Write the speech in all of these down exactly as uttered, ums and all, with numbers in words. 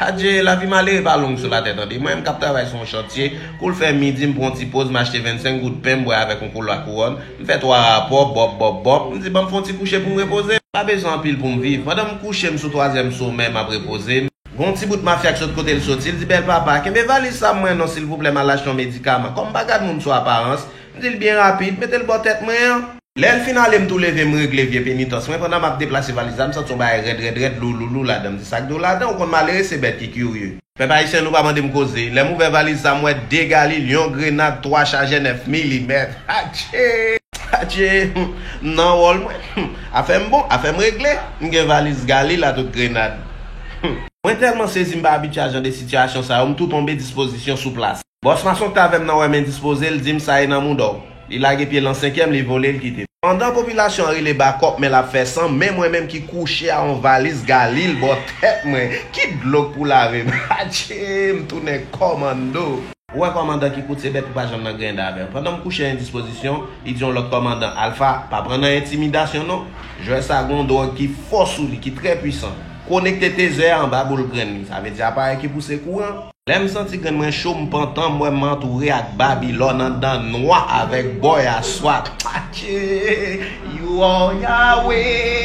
Adje, lavi malere pa long sou latè, tande. Mwen menm k ap travay sou yon chantye, kou l fè midi, m pran yon ti poz, m achte vennsenk goud pen, m bwè avèk yon kola kouwòn, m fè twa rapò, bòp, bòp, bòp, m di, "Ban m fè yon ti kouche pou m repoze m." Pa bezwen anpil pou m viv. Pandan m kouche, m sou twazyèm somè, m ap repoze m. Gon ti bout mafya k sot kote l soti, l di, "Bèl papa, kenbe valiz sa mwen non, silvouplè, m al achte yon medikaman." Kòm m pa gad moun sou aparans, m di l byen rapid, "Mete l bò tèt mwen an." Lè l fin ale, m tou leve, m regle vye penitans mwen. Pandan m ap deplase valiz la, m santi yon bagay rèd, rèd, rèd, lou, lou, lou ladan. M di, "Sa k di w ladan?" Ou konn malere se bèt ki kirye. Pèp ayisyen, nou pa mande m koze. Lè m ouvè valiz sa, m wè de galil, yon grenad, twa chajè nèf milimèt. Adje! Adje! M nan wòl mwen. Afè m bon, afè m regle. M gen valiz galil a tout grenad. Mwen tèlman sezi, m pa abitye a jan de sitiyasyon sa yo, m tou tonbe dispozisyon sou plas. Bòs mason k t avè m nan wè m endispoze, l di m, "Sa e nan mouda w." Li lage pye l nan senkyèm, li vole, l kite m. Pandan popilasyon an rele bakòp, men l ap fè san, men mwen menm ki kouche a yon valiz galil bò tèt mwen, ki dlo k pou lave m? Adje, m tounen kòmando. Ou wè kòmandan ki kout se bèt ou pa janm nan grenn avè l. Pandan m kouche endispozisyon, li di yon lòt kòmandan, "Alfa, pa pran nan entimidasyon non. Jwè sa gon dwòg ki fò sou li, ki trè pwisan. Konekte tezè a anba boul grenn li." Sa vle di aparèy ki pouse kouran. Lè m santi grenn mwen cho, m pantan, m wè m antoure ak Babilòn anndan nwa avèk bòy a swat. Atche! You are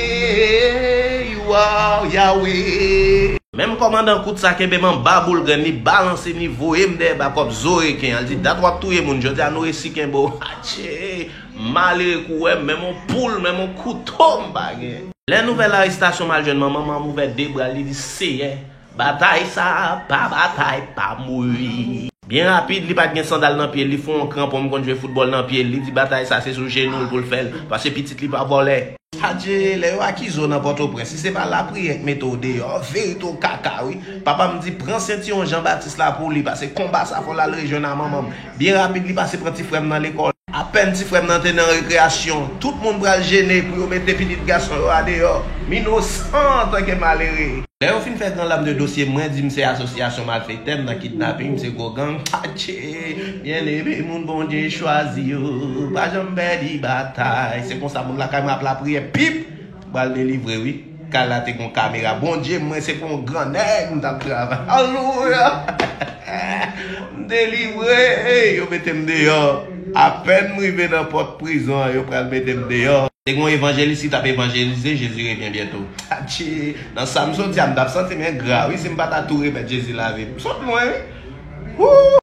Yahweh, you are Yahweh. Menm kòmandan kout sa kenbe m anba boul grenn, li balanse m, li voye m dèyè bakòp zo reken an. Li di, "Dat w ap touye moun, jodi a nou resi kenbe w." Atche! Malere kou wè m, menm yon poul, menm yon kouto m pa gen. Lè nouvèl arestasyon m al jwenn manman m, manman m ouvè de bra l, li di, "Seyè, batay sa a pa batay pa m, wi." Byen rapid, li pa t gen sandal nan pye l, li fè yon kranpon, m konn jwe foutbòl nan pye l, li di batay sa se sou jenou l pou l fè l, paske pitit li pa vòlè. Adje, lè yo akize w nan Pòtoprens, si se pa lapriyè k mete w deyò, verite w kaka wi. Papa m di, "Pran sentiwon Jan Batis la pou li, paske konba sa fò l al rejwenn a manman m." Byen rapid, li pase pran ti frè m nan lekòl. Apèn ti frè m nan te nan rekreyasyon, tout moun pral jene pou yo mete pitit gason yo a deyò. M inosan antanke malere. Lè yo fin fè gran lam de dosye mwen, di m se asosyasyon malfektè, m nan kidnaping, m se gwo gang. Atche! Byeneme, moun Bondye chwazi yo, pa janm pèdi batay. Se konsa moun lakay mwen ap lapriyè, pip! M pral delivre wi. Kay la te gon kamera. Bondye, mwen se pou yon gran nèg m t ap travay. Alelouya! M delivre, yo mete m deyò. Apèn m rive nan pòt prizon an, yo pral mete m deyò. Te gon evanjelis ki t ap evanjelize, Jezi revyen byento. Atche, nan sa m soti a, m t ap santi m engra wi, si m pa ta tou remèt Jezi lavi m. M sot lwen wi. Woo!